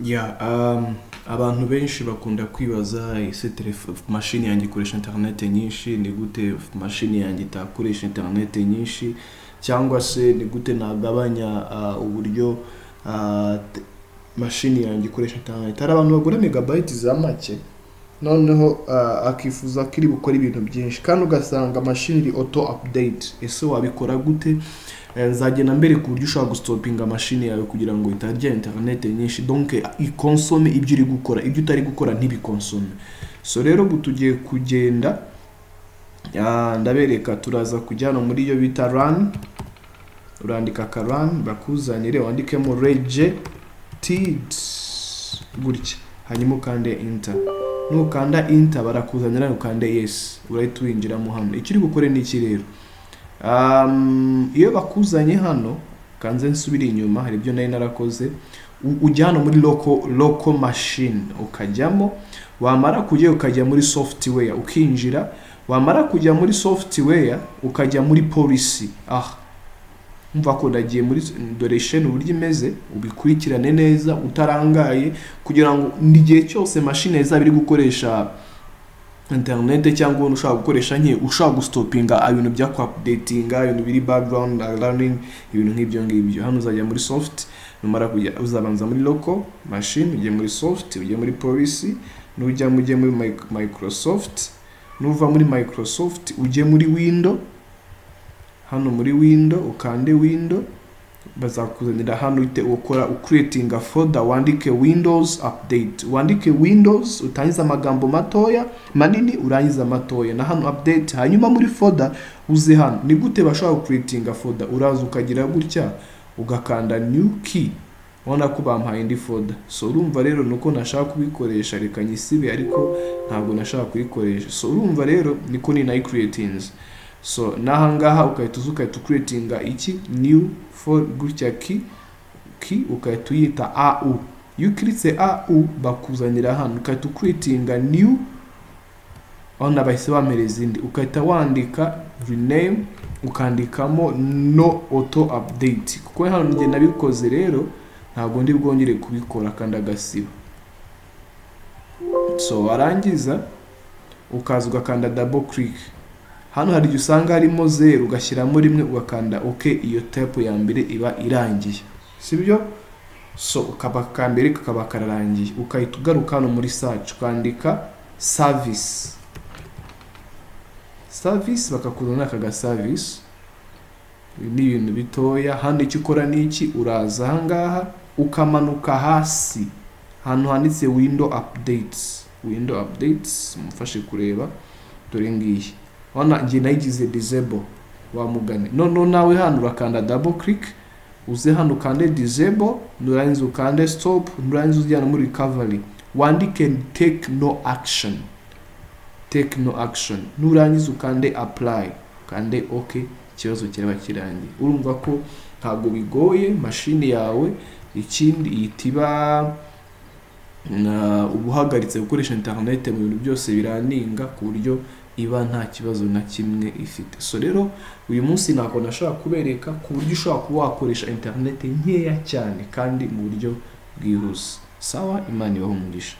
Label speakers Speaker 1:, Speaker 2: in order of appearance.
Speaker 1: Yeah, abantu benshi bakunda kwibaza: ese mashini yanjye ikoresha internet nyinshi, ni gute mashini yanjye itakoresha internet nyinshi? Cyangwa se ni gute nagabanya uburyo mashini yanjye ikoresha internet? Hari abantu bagura megabyte za make, noneho akifuza ko iri bukore ibintu byinshi, kandi ugasanga mashini iri auto update. Ese wabikora gute? Nzagenda mbere ku buryo ushobora gustopinga mashini yawe kugira ngo itarya internet nyinshi, donc ikonsome ibyo uri gukora, ibyo utari gukora ntibikonsome. So rero ubu tugiye kugenda, ndabereka. Turaza kujya hano muri iyo bita run. Urandika ka run, bakuzanire, wandikemo regedit gutya, hanyuma ukande enter. Nukanda enter, barakuzanira, ukande yes, urahita winjiramo hano. Icyo uri bukore ni iki rero? Iyo bakuzanye hano, kanze nsubire inyuma, hari ibyo nari narakoze. Ujya hano muri local machine, ukajyamo. Wamara kujya, ukajya muri software, ukinjira. Wamara kujya muri software, ukajya muri policy. Ah, umva ko nagiye muri, dore chaîne uburyo imeze, ubikurikirane neza utarangaye, kugira ngo igihe cyose machine izaba iri gukoresha internet, cyangwa ubona ushobora gukoresha nke, ushobora gustopinga ibintu bya updatinga, ibintu biri background running, ibintu nk'ibyo ngibyo. Hano uzajya muri soft. Numara kujya, uzabanza muri local machine, ujye muri soft, ujye muri policy. Nujya, mujye muri Microsoft. Nuva muri Microsoft, ujye muri window. Hano muri window, ukande window, bazakuzanira hano. Uhite ukora ucreatinga folder, wandike Windows update. Wandike Windows, utangize amagambo matoya, manini, urangiza amatoya, na hano update. Hanyuma muri folder uze hano. Ni gute bashobora creatinga folder? Uraza ukagira gutya, ugakanda new key. Ubona ko bampaye indi folder. So urumva rero nuko nashaka kubikoresha, reka nyisibe, ariko ntabwo nashaka kuyikoresha. So urumva rero niko ni nayicreatinze. So n'ahangaha ugahita uza, ugahita ucreatinga iki? New for gutya, key, ugahita uyita au. Iyo ukiritse au, bakuzanira hano, ugahita ucreatinga new. Urabona bahise bampereza indi. Ugahita wandika rename, ukandikamo no auto update, kuko hano njye nabikoze rero, ntabwo ndi bwongere kubikora, kandi agasiba. So warangiza ukaza ugakanda double click. Hano hari igihe usanga harimo zeru, ugashyiramo rimwe, ugakanda ok. Iyo type ya mbere iba irangiye, sibyo? So ukaba ka mbere kakaba kararangiye, ukahita ugaruka hano muri search, ukandika service. Service, bakakuzanira aka ga service. Ibi ni ibintu bitoya. Hano icyo ukora ni iki? Uraza ahangaha, ukamanuka hasi ahantu handitse window updates. Window updates, mufashe kureba, dore ngiyi. Urabona njye nayigize disable wa mugani. Noneho nawe hano urakanda double click, uze hano ukande disable, nurangiza ukande stop, nurangiza ujyana muri recovery, wandike take no action, take no action. Nurangiza ukande apply, ukande ok, ikibazo kiraba kirangiye. Urumva ko ntabwo bigoye. Mashini yawe ikindi ihita iba uba uhagaritse gukoresha internet mu bintu byose biraninga, ku buryo iba nta kibazo na kimwe ifite. So rero uyu munsi ntabwo nashaka kubereka ku buryo ushobora kuba wakoresha internet nkeya cyane kandi mu buryo bwihuse. Sawa, Imana ibahe umugisha.